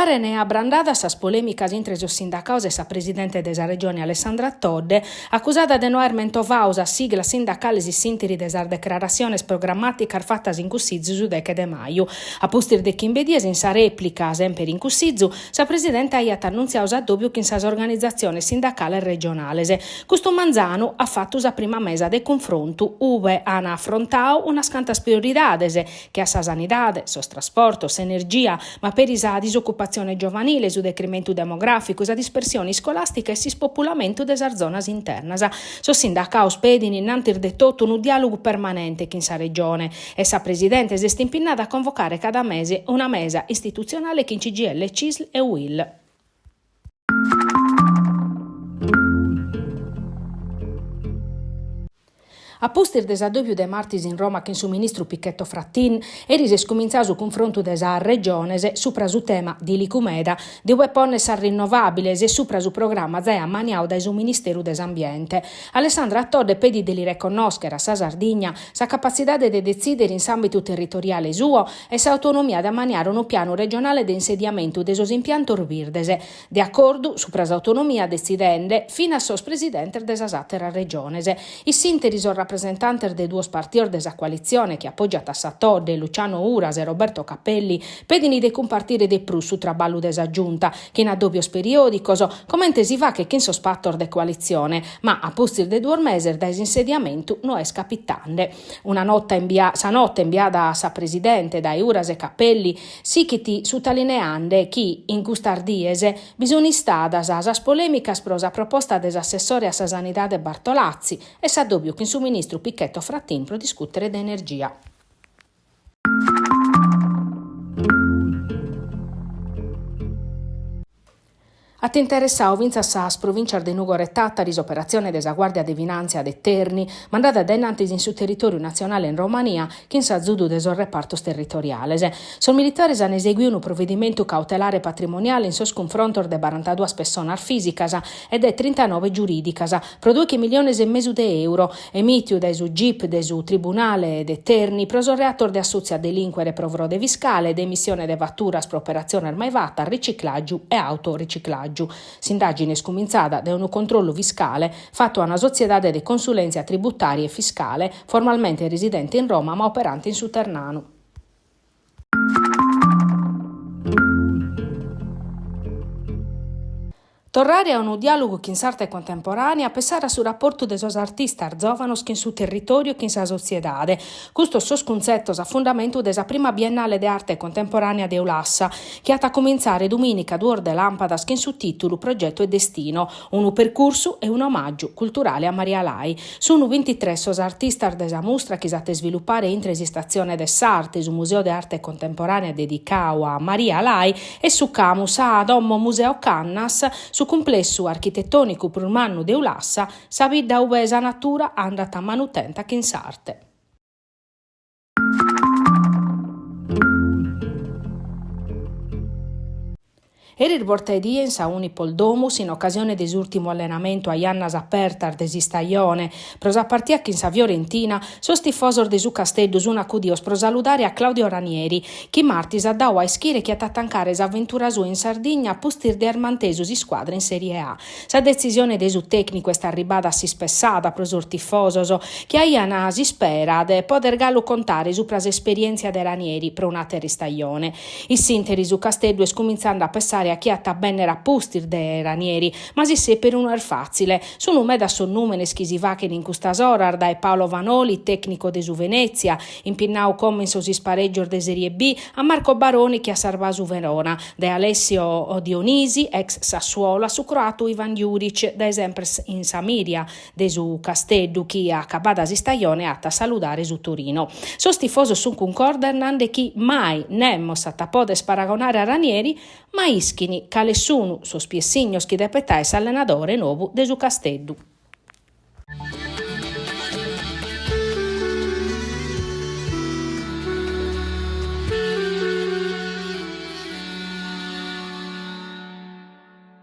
Paren abrandadas sas polèmicas intre sos sindacados e sa presidente de sa Regione Alessandra Todde, acusada de no aer mentovadu sas siglas sindacales in s'ìnteri de sas decrarassiones programmàticas fatas in Cussizu su deche de maju. A pustis de chimbe dies, in sa rèplica, semper in Cussizu, sa presidente aiat annuntziadu s'addòbiu chin sas organizatziones sindacales regionales. Custu manzanu at fatu sa prima mesa de cunfrontu ue an afrontadu unas cantas prioridades, che a sa sanidade, sos trasportos, s'energia, ma peri sa disocupatzione giovanile, su decrementu demogràficu, sa dispersione iscolàstica e s'ispopulamentu de sas zonas internas. Sos sindacados pedin innantis de totu unu diàlogu permanente chin sa Regione e sa Presidente s'est impinnada a convocare cada mese una mesa istitutzionale chin CGIL, Cisl e Uil. A pustis de s'addòbiu de martis in Roma chin su ministru Pichetto Fratin, eris est cumintzadu su cunfrontu de sas regiones supra su tema, dìlicu meda, de ue pònnere sas rinnovàbiles e supra su programma zai ammaniadu dae su Ministeru de s'Ambiente. Alessandra Todde pedit de li reconnòschere a sa Sardigna sa capatzidade de detzìdere in s'àmbitu territoriale suo e s'autonomia de ammaniare unu pianu regionale de insediamentu de sos impiantos birdes, De acordu supra s'autonomia detzidende finas sos presidentes de sas àteras regiones. In s'ìnteri sos rapresentantes de duos partidos de sa coalitzione chi apògiat a sa Todde, Luciano Uras e Roberto Cappelli, pedint de cumpartire de prus su traballu de sa Giunta, chin addòbios periòdicos, comente si faghet chin sos patos de coalitzione, ma a pustis de duos meses dae s'insediamentu no est capitende. Una nota imbia sa nota imbiada a sa presidente dae Uras e Cappelli Sichit sutalineande chi, in custas dies, bi sunt istadas sas polèmicas pro sa proposta de s'assessore a sa Sanidade Bartolazzi e s'addòbiu chin su ministru Pichetto Fratin pro discùtere de energia. At interessadu fintzas sas provìntzias de Nùgoro e Tàtari s'operatzione de sa Guàrdia de Finàntzia de Terni, mandada dae in antis in su territòriu natzionale in Romania chin s'azudu de sos repartos territoriales. Sos militares an eseguidu unu provedimentu cautelare patrimoniale in sos cunfrontos de barantaduas pessonas fìsicas e de trintanoe giurìdicas, pro dueghi miliones e mesu de euro, emìtiu dae su Gip de su Tribunale de Terni pro sos reatos de assòtziu a delìncuere pro frode fiscale, de emissione de faturas pro operatziones mai fatas, riciclàgiu e autoriciclàgiu. S'indàgine est cumintzada dae unu controllu fiscale fatu a una sotziedade de consulèntzia tributària e fiscale formalmente residente in Roma ma operante in su Ternanu. Torrare a unu diàlogu chin s'arte contemporànea, pessare a su raportu de sos artistas zòvanos chin su territòriu e chin sa sotziedade, custos sos cuntzetos a fundamentu de sa prima Biennale de Arte Contemporànea de Ulassa, chi at a cumintzare dumìnica duos de làmpadas chin su tìtulu Progetto e Destino, unu percursu e un'omàgiu culturale a Maria Lai. Sunu bintitres sos artistas de sa mustra chi s'at a isvilupare intre s'Istatzione de s'Arte, su Museu de Arte Contemporànea dedicadu a Maria Lai e su Camu, sa Domo Museo Cannas, su cumplessu architetònicu prus mannu de Ulassa, sa bidda ue sa natura andat a manu tenta chin s'arte. Eris bortaedie in sa Unipol Domus, in ocasione de s'ùrtimu allenamentu a jannas apertas de s'istajone pro sa partida chin sa Fiorentina, sos tifosos de su Casteddu sun acudidos pro saludare a Claudio Ranieri, chi martis at dadu a ischire chi at a tancare s'aventura sua in Sardigna a pustis de aer mantesu s'iscuadra in Serie A. Sa detzisione de su tècnicu est arribada a s'ispessada pro sos tifosos, chi aian s'ispera de poder galu contare supra s'esperièntzia de Ranieri pro un'àtera istajone. In s'ìnteri su Casteddu est cumintzende a pessare a chie at a bènnere a pustis de Ranieri, ma s'issèperu no est fàtzile. Sunu medas sos nùmenes chi si faghen in custas oras, dae Paolo Vanoli, tècnico de su Venètzia, impinnadu como in sos isparègios de Serie B, a Marco Baroni chi at sarvadu su Verona, dae Alessio Dionisi, ex Sassuolo, a su croatu Ivan Juric, dae semper in sa mìria de su Casteddu chi, acabada s'istajone, at a saludare su Torino. Sos tifosos sunt cuncordes nande chi mai nemos at a poder paragonare a Ranieri, ma ischin cales sun sos piessignos chi depet aer s'allenadore nou de su Casteddu.